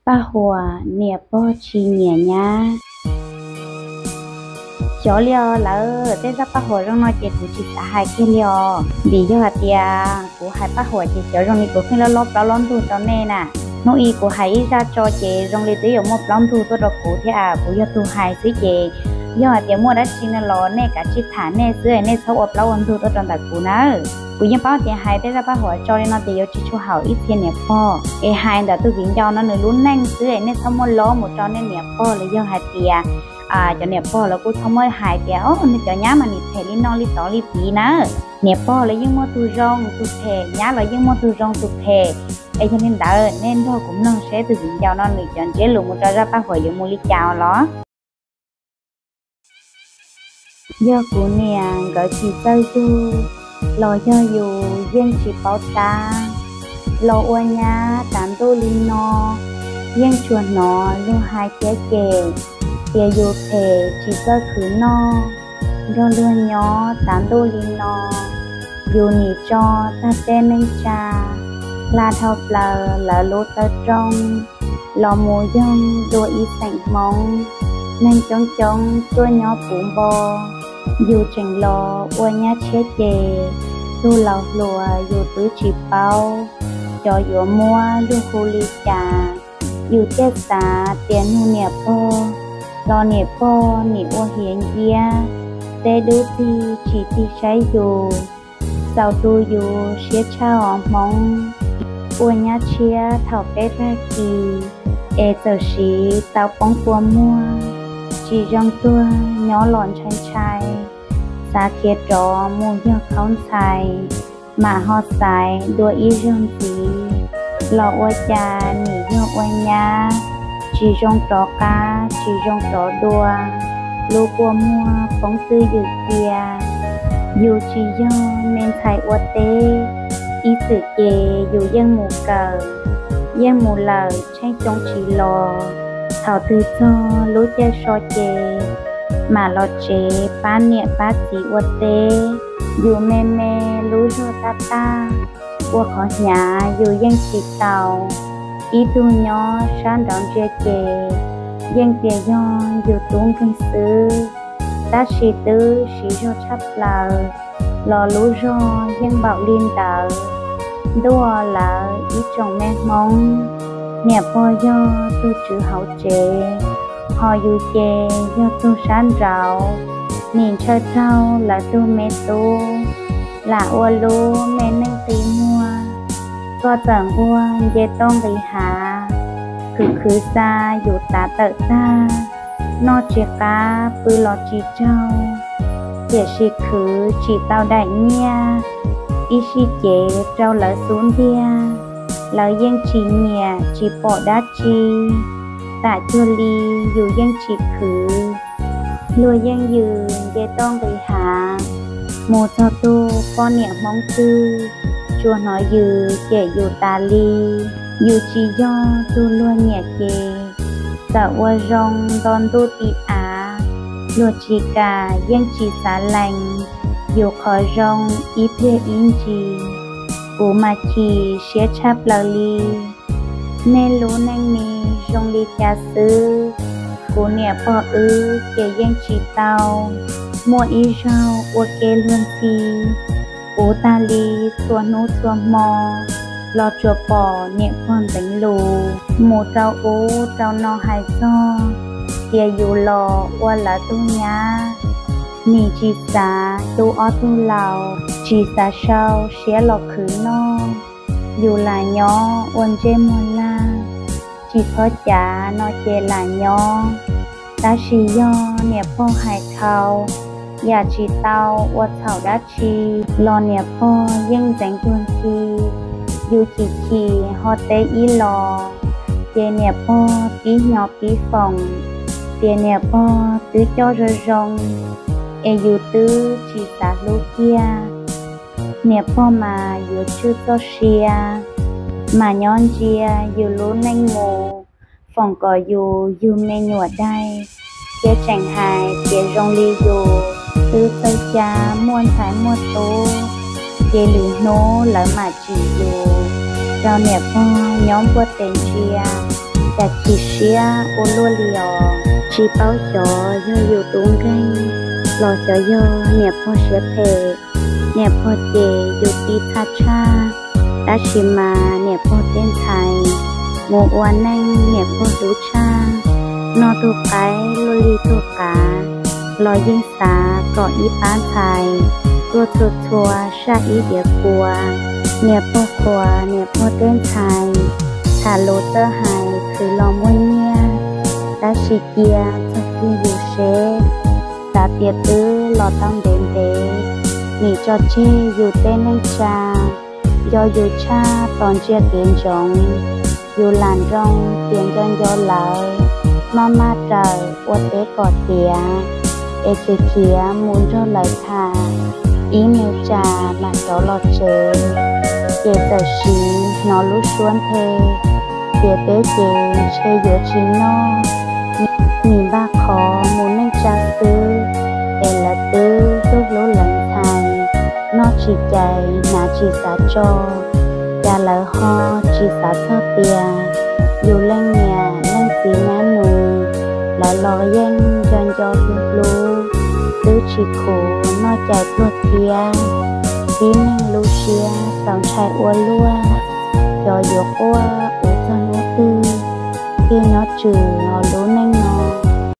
Paj huam niam pog tsis nyiam nyab. Xyov li os lawm, tej zaj paj huam zoo no ces kuv tsis xav hais kiag li os, vim yog hais tias kuv hais paj huam ces xyov zoo li kuv pheej lob lob plaub lob ntug rau nej na. Hnub ib kuv hais ib zaj tso ces zoo li twb yuav muaj plaub ntug tuaj rau kuv thiab, kuv yog tus hais xwb ces yog hais tias muaj dab tsi no los nej kav tsij tham nej xwb, nej txhob ua plaub ua ntug tuaj rau ntawm kuv na. Kuv yeej paub tias hais tej zaj paj huam tso li no ces yuav tsis tshua haum ib txhia niam pog, es hais ntawm tus viv ncaus no nws lub neej xwb, nej txhob muab lob mus rau nej niam pog los yog hais tias cov niam pog los kuj txhob muab hais tias o nws cov nyab mas nim phem li no li tod li tid na. Niam pog los yeej muaj tus zoo tus phem, nyab los yeej muaj tus zoo tus phem. Es yog li ntawd nej nrog kuv mloog seb tus viv ncaus no nws cov ntsiab lus mus rau zaj paj huam yuav mus li cas los. Yog kuv niam nkawd tsis txawj yug los yog yus yeej tsis paub tab, los ua nyab tas ntuj li no, yeej tsuas hnov luag hais thiab cem tias yus phem tsis txawj khwv noj, nrog luag nyob tas ntuj li no, yus nim tso tag tej neej tsa, hla dhau plaws lawv lub tawj rooj, los mus yoog dua ib xeem Hmoob, neeg coob coob tuaj nyob puv npo. Yus tseem los ua nyab tshiab ces, tus laus hluas yus twb tsis paub, cov yuav muab luag hu li cas. Yus thiaj xav tias nug niam pog, los niam pog nim ua hiav nciab, teb dub txig tsis tig saib yus, txaus tu yus siab tshaj os Hmoob. Ua nyab tshiab thaum peb tag kis, es txawm siv tau poob kua muag, tsis zoo tuag nyob los ntshai ntshai, xav khiav rov mus yog khaub ntxhais, mam ho xaiv dua ib zaug ntxiv. Los ua cas nim yog ua nyab, tsis zoo rov qab tsis zoo rov dua, lub kua muag poob twj ywm cia. Yus tsis yog me ntxhais ua teb, ib txwm ces yus yeej mus kawm, yeej mus lawm tsheej xyoo tsis los. Thaum twg txog lub caij so ces mam los tsev pab niam pab txiv ua teb. Yus me me lub zog tab tag, ua qhov hnyav yus yeej tsis tau. Ib tug nyob sab nraud ntsia ces yeej tias yog yus tub nkeeg xwb, tab sis twb siv zog tshaj plaws los lub zog yeej npaum li ntawd. Ntuj lawv ib tsoom me Hmoob, niam pog yog tus tswv hauv tsev, ho yus ces yog tus sab nraud, nim ntshaw raug lawv tus me tub, lam ua lub me neej qi muag. Koj txawm nquag nce toj nqis hav, khwv khwv xa yus tav tawm tag, noj tsis qab pw los tsis tsaug, tiam sis khwv tsis tau daim nyiaj, ib sij cev rau lawv xub ntiag, lawv yeej tsis nyiam tsis pom dab tsi. Tam cuag li yus yeej tsis khwv, luag yeej yws nce toj nqis hav, mus txog tus poj niam Hmoob twg tsuas hnov yws cem yus tas li. Yus tsis yog tus luag nyiam ces, txawm ua zoo nto ntuj ti av, luag tsis kam yeej tsis xav lees yus qhov zoo ib pliag ib ntsis. Kuv mas chim siab tshaj plaws li. Nej lub neej me zoo li cas xwb, kuv niam pog wb ces yeej tsis tau muaj ib zaug ua ke luag ntxhi. Kuv tag li txhua hnub txhua hmo los tsuas pom niam pog ntxeev lus mus rau ub rau no hais txog tias yus los ua lawv tug nyab, nim tsis xav tu ob tug laus, tsis xav sau siab los khwv noj. Yus lam nyob ua ntsej muag lag, tsis txhob cav no ces lam nyob. Tab sis yog niam pog hais dhau, yam tsis tau ua txhaum dab tsi los niam pog yeej ntxeev tuag ntxhi. Yus chim chim ho teb ib los, ces niam pog pib hnyo pib foom tias niam pog twb coj zoo zoo, es yus twb tsis xav hlub kiag. Niam pog mas yuav tswj txoj sia, mas nyob ntsia yus lub neej mus, foom kom yus yug me nyuam daig, thiab tseem hais tias zoo li yus twb txawj xya muaj ntxhais muaj tub, ces lwm hnub lawv mam tsim yus rau niam pog nyob npuaj tes ntsia, cas Cas chim siab ua luaj li os. Tsis paub xyov yog yus tub nkeeg los xyov yog niam pog siab phem, niam pog ces yus tij txhaj tshaj, tab sis mas niam pog tej ntxhais mus ua neej niam pog hlub tshaj, noj tug qaib luaj li tug qav los yeej xav kom ib pab ntxhais tuaj txhua txhua saj ib diav kua. Niam pog qhuas niam pog tej ntxhais, tham lus txawj hais khwv los muaj nyiaj, tab sis cia txog kiag yus seb, xav tias twb los tau ntev ntev, nim tso tseg yus tej neej tsa. Nco yus tshaj tos ntsia kev ntsoov, yus lam nroo tias nco nco lawv, maj maj raws ua teb kom tiav, es khiav khiav mus nrog lawv tham ib me tsam mam rov los tsev. Ces txawm siv hnov lub suab nthe, tias peb ces ntshe yuav tsis noj, nim npaj qhov mus neej tsa xwb, es lawv twb hlub hlub lawv ntxhais, noj tsis cais hnav tsis xav tso. Cas lawv ho tsis xav txog tias yus leej niam leej txiv nyab nus, lawv los yeej nco nco hlub hlub, twb tsis khuv noj cais pluag thiab. Tib neeg lub siab txaus ntshai ua luaj, xyov yuav quaj ua txog hnub twg, thiaj nyob tswm lub